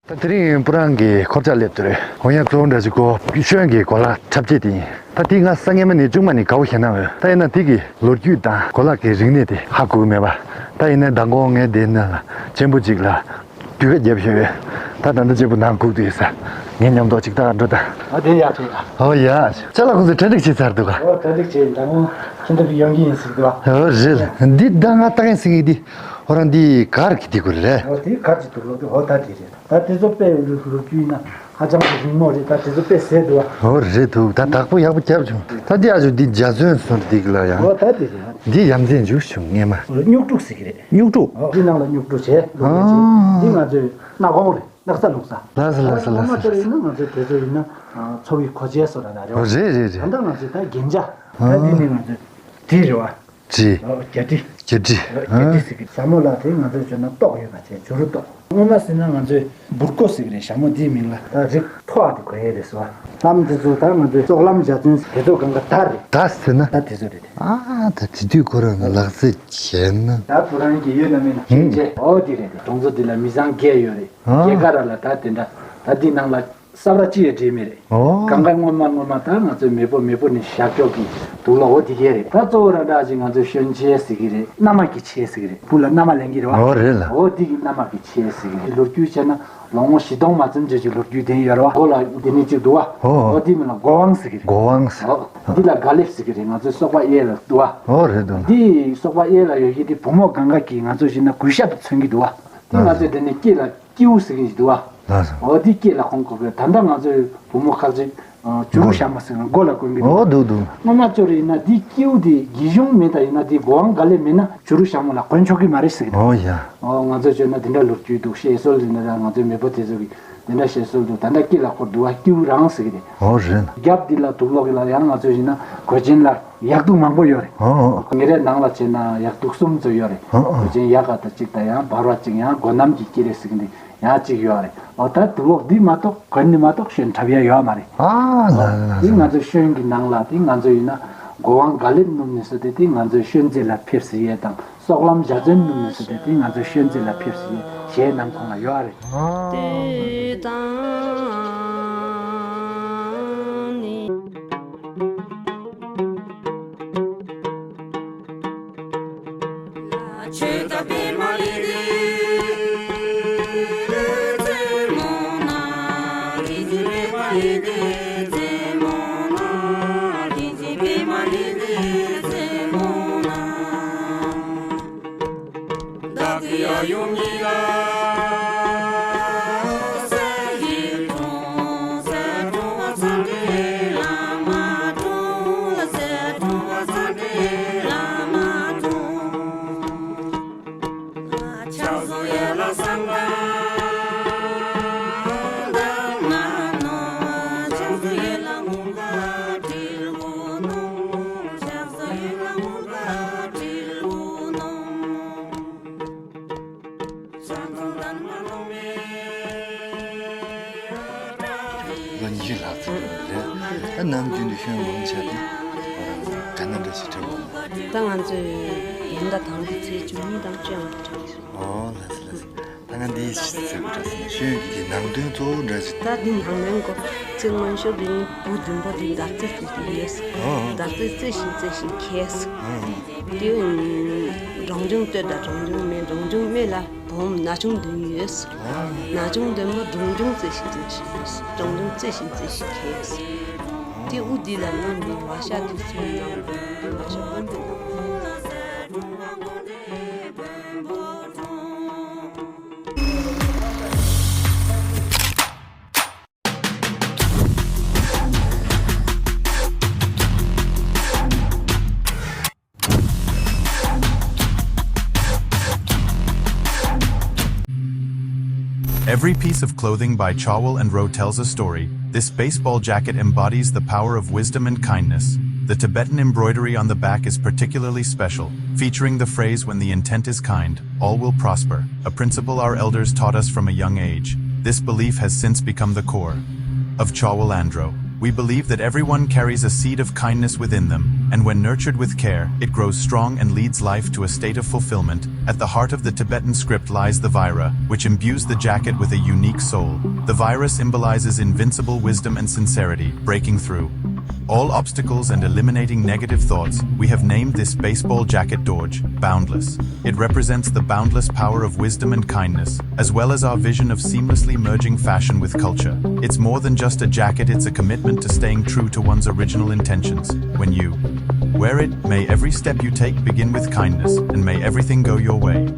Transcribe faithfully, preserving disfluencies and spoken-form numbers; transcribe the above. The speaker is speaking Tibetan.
ད་དེ་རིང་སྤུ་རང་གི་འཁོར་ཆགས་སླེབས་དུས་རེད། འོ་ཡ་གཙོ་བོ་འདྲ་ཞིག་གོ་ཤོན་གྱི་གོ་ལ་འཁྲབ་ཆས་དེ་ཡིན། ད་དེ་ང་ས་ངེས་མ་ནས་ཅུང་མ་ནས་དགའ་བོ་ཞེ་ན་འོས། ད་ཡིན་ན་དེ་གི་ལོ་རྒྱུས་དང་གོ་ལ་གི་རིག་གནས་དེ་ཧ་གོ་གི་མེད་པ། ད་ཡིན་ན་མདང་དགོང་ངས་དེ་ན་ལ་གཅེན་པོ་ཅིག་ལ་དུས་ཀ་བརྒྱབ་ཤོད་ཡོད། ད་ད་ལྟ་གཅེན་པོ་ནང་སྒུག་དུས་ས་ངས་མཉམ་དུ་ཅིག་ད་འགྲོ་ད། ཨ་དེ་ཡག་ཆེ་ཡ། ཨོ་ཡ། ཅ་ལག་ཁོང་ཚོས་གྲ་སྒྲིག་བྱས་ཚར་འདུག་ག་ཨོ་གྲ་སྒྲིག་བྱས་མདང་དགོང་ཁྱིམ་ཐབ་ཡོང་གི་ཡིན་ཟེར་འདུག་ཨོ་རེད། འདི་ད་ང་ལྟ་མཁན་ཟེར་གི་འདི། ཨོ་རང་འདི་གར་གི་འདི་གུ་རེད། ཨོ་དེ་གར་གྱི་འདུག་ལོ་དེ་ཨོ་ད་དེ་རེད། ད་དེ་ཚོ་དཔེ་ལོ་རྒྱུས་ཡིན་ན་ཧ་ཅང་གི་རིང་མོ་རེད། ད་དེ་ཚོ་དཔེ་ཟད་འདུག་ཨ། ཨོ་རེད་འདུག་ད་བདག་པོ་ཡག་པོ་རྒྱབ་བྱུང་། ད་འདི་ཨ་ཇོ་འདི་འཇའ་ཚོན་སོར་འདི་གི་ལ་ཡང་། ཨོ་ད་དེ་རེད། འདི་ཡ་མཚན་འཇུག་བྱུང་ངེས་མ། སྨྱུག་ཕྲུག་ཟེར་གི་རེད། སྨྱུག་ཕྲུག་ཨོ་འདི་ནང་ལ་སྨྱུག་ཕྲུག་བྱས་ལུག་ལ་བྱས། ཨ་འདི་ང་ཚོའི་སྣ་གོང་རེད། སྣག་ཚ་ལུག་ས། ལགས་སོ་ལགས་སོ་ལགས་སོ། ངོ་མ་ལྟར་ཡིན་ན་ང་ཚོའི་དེ་ཚོ་ཡིན་ན་ཨ་འཚོ་བའི་གོ་ཆའི་བཟོ་འདྲ་ད་རེད་བ། ཨོ་རེད་རེད་རེད། ད་ལྟ་ང་ཚོའི་ད་རྒྱན་ཆ། ད་ཨ་འདི་ནི་ང་ཚོའི་དྲི་རེད་བ། དྲི། ཨོ་རྒྱ་དྲི། རྒྱ་དྲི། ཨོ་རྒྱ་དྲི་ཟེར་གི། ཞྭ་མོ་ལ་དེ་ང་ཚོའི་བརྗོད་ན་ཏོག་ཡོད་པ་བྱས་བྱུ་རུ་ཏོག་སྔོན་མ་ཟེར་ན་ང་ཚོའི་འབུར་ཀོ་ཟེར་གི་རེད། ཞྭ་མོ་འདིའི་མིང་ལ་ད་རིགས་མཐོ་བ་དེ་གོ་ཡས་རེད་ཟེར་བ། ལྷམ་དེ་ཚོ་ད་ང་ཚོའི་སྲོག་ལྷམ་འཇའ་ཚོན་དེ་ཚོ་གང་ག་ད་རེད། ད་ཟེར་ན། ད་དེ་ཚོ་རེད། ཨ་ད་དེ་དུས་ཁོ་རང་ལག་རྩལ་བྱས་ན། ད་བུ་རང་གི་ཡོད་ན་མེད་ན་ཤེས་བྱས། ཨོ་དེ་རེད་དེ། གྲོང་ཚོ་འདི་ལ་མི་ཚང་བརྒྱད་ཡོད་རེད། ཨ་རྒྱ་གར་ལ་ད་དེ་འདྲ་ད་འདི་ནང་ལ་ས་བར་གཅིག་ཡང་འདྲེས་མེད་རེད། ཨོ་གང་ག་སྔོན་མ་སྔོན་མ་ད་ང་ཚོའི་མེས་པོ་མེས་པོ་ནས་བཞག་ཀྱོག་གི་དུག་ལོག་འོ་དེ་གས་རེད། ད་གཙོ་བོ་ར་འདྲ་ཅིག་ང་ཚོའི་ཤོན་ཆས་ཟེར་གི་རེད། མནའ་མ་གི་ཆས་ཟེར་གི་རེད། བུ་ལ་མནའ་མ་ལེན་གི་རེད་བ། ཨོ་རེད་ལ། ཨོ་དེ་གི་མནའ་མ་གི་ཆས་ཟེར་གི་རེད། ལོ་རྒྱུས་བྱས་ན་ལོ་ངོ་བཞི་སྟོང་མ་ཙམ་ཅིག་གི་ལོ་རྒྱུས་ལྡན་ཡོད་རེད་བ། མགོ་ལ་དེ་ནས་ཅིག་འདུག་བ། ཨོ་ཨོ་དེ་མིན་ལ་མགོ་དབང་ཟེར་གི་རེད། མགོ་དབང་ཟེར། ཨོ་འདི་ལ་དགའ་ལེབ་ཟེར་གི་རེད། ང་ཚོའི་སོག་པ་གཡས་ལ་འདུག་བ། ཨོ་རེད་འདུག་ལ། འདི་སོག་པ་གཡས་ལ་ཡོད་གི་དེ་བུ་མོ་གང་ག་གི་ང་ཚོ་བཞིན་ན་གུས་ཞབས་དུ་མཚོན་གི་འདུག་བ། དེ་ང་ཚོས་དེ་ནས་སྐེ་ལ་ཀེའུ་ཟེར་གི་འདུག་བ། ལགས་སོ། འོ་དེ་སྐེ་ལ་གོན་དགོས་པས། ད་ལྟ་ང་ཚོའི་བུ་མོ་ཁག་ཅིག་ཨ་བྱུ་རུ་ཞྭ་མོ་ཟེར་ན་མགོ་ལ་གོན་གི་འདུག་འོ་འདུག་འདུག་སྔོན་མ་ཅོ་རེ་ཡིན་ན་དེ་ཀེའུ་དེ་རྒྱུ་གཞུང་མེད་ད་ཡིན་ན་དེ་མགོ་དབང་ག་ལེ་མེད་ན་བྱུ་རུ་ཞྭ་མོ་ལ་གོན་ཆོག་གི་མ་རེད་ཟེར་གི་འདུག་འོ་ཡ། འོ་ང་ཚོ་བྱོས་ན་དེ་འདྲ་ལོ་རྒྱུས་འདུག་བཤད་སྲོལ་ཡིན་ན་ང་ཚོའི་མེས་པོ་དེ་ཚོ་གི་དེ་འདྲ་བཤད་སྲོལ་འདུག་ད་ལྟ་སྐེ་ལ་འཁོར་འདུག་བ། ཀེའུ་རང་ཟེར་གི་རེད། འོ་རེད། རྒྱབ་འདི་ལ་དུག་ལོག་གི་ལ་ཡང་ང་ཚོ་ཡིན་ན་གོས་ཆེན་ལ། ཡག་དུག་མང་པོ་ཡོད་རེད། ཨོ། ཉེ་རེ་ནང་ལ་བྱས་ན་ཡག་དུག་གསུམ་ཙམ་ཡོད་རེད། ཨོ་ཨོ། དེ་བཞིན་ཡག་ག་ད་གཅིག་དང་ཡང་འབར་བ་གཅིག་ཡང་སྒོ་གནམ་གྱི་སྐྱེ་རེ་ཟེར་གི་འདི་ཡང་གཅིག་ཡོད་རེད། ཨོ་ད་དུག་ལོག་འདི་མ་གཏོགས་གོན་ནི་མ་གཏོགས་ཤོན་འཁྲབ་ཡ་ཡོད་མ་རེད། ཨ་ལ་ལ་ལ། འདི་ང་ཚོ་ཤོན་གྱི་ནང་ལ་དེ་ང་ཚོ་ཡིན་ན་མགོ་དབང་དགའ་ལེབ་སྣུམ་ནི་སོ་དེ་དེ་ང་ཚོའི་ཤོན་རྩེ་ལ་ཕེབས་སུ་ཡས་དང་སྲོག་ལམ་འཇའ་ཚོན་སྣུམ་ནི་སོ་དེ་དེ་ང་ཚོའི་ཤོན་རྩེ་ལ་ཕེབས་སུ་ཡས་གཞས་ནང་ཁོང་ལ་ཡོད་རེད། ལོ་ཉི་ཤུ་ལྷག་ཙམ་རེད། ད་ནམ་རྒྱུན་དུ་ཤོན་མང་ཆེ་བ་དེ་ག་ན་འདྲ་ཞིག་འཁྲབ་ཡོང་། ད་ང་ཚོས་ཡིན་ད་དང་པོ་ཚེས་བཅུ་གཉིས་དང་བཅོ་ལྔ་འཁྲབ་ཀྱི་རེད། ཨོ་ལགས་སོ་ལགས་སོ། ད་ང་འདིའི་ཚིག་ཟེར་བ་འདྲ་ཟེར་ན་ཤོན་གྱི་ནང་དོན་གཙོ་བོ་འདྲ་ཞིག་ད་འདི་ནང་ནས་འགོ་ཚིག་སྔོན་ཤོས་འདི་ནི་བུ་བདུན་པོ་འདི་འདར་རྩེ་རྩེ་ཞིག་ཡོད། ཨོ་ཨོ། འདར་རྩེ་རྩེ་ཞིང་རྩེ་ཞིང་ཁེས། ཨོ་ཨོ། དེ་རང་བྱུང་སྟོད་དང་རང་བྱུང་སྨད། རང་བྱུང་སྨད་ལ་བུམོ་ན་ཆུང་བདུན་ཡོད། ཨོ་ཨོ། ན་ཆུང་བདུན་པོ་རང་བྱུང་རྩེ་ཞིང་རྩེ་ཞིང་ཡོད། རང་བྱུང་རྩེ་ཞིང་རྩེ་ཞིང་ཁེས། དེ་དབུ་འདི་ལ་ནི་མི་བ་ཤ་དེ་ཚོའི་ནང་དུ་བ་ཤ་དཔོན་པོ་དང་། Every piece of clothing by Chawol and Ro tells a story. This baseball jacket embodies the power of wisdom and kindness. The Tibetan embroidery on the back is particularly special, featuring the phrase, "When the intent is kind, all will prosper," a principle our elders taught us from a young age. This belief has since become the core of Chawol and Ro. We believe that everyone carries a seed of kindness within them, and when nurtured with care, it grows strong and leads life to a state of fulfillment. At the heart of the Tibetan script lies the Vaira, which imbues the jacket with a unique soul. The Vaira symbolizes invincible wisdom and sincerity, breaking through all obstacles and eliminating negative thoughts. We have named this baseball jacket Dorje, boundless. It represents the boundless power of wisdom and kindness, as well as our vision of seamlessly merging fashion with culture. It's more than just a jacket, it's a commitment to staying true to one's original intentions. When you wear it, may every step you take begin with kindness, and may everything go your way.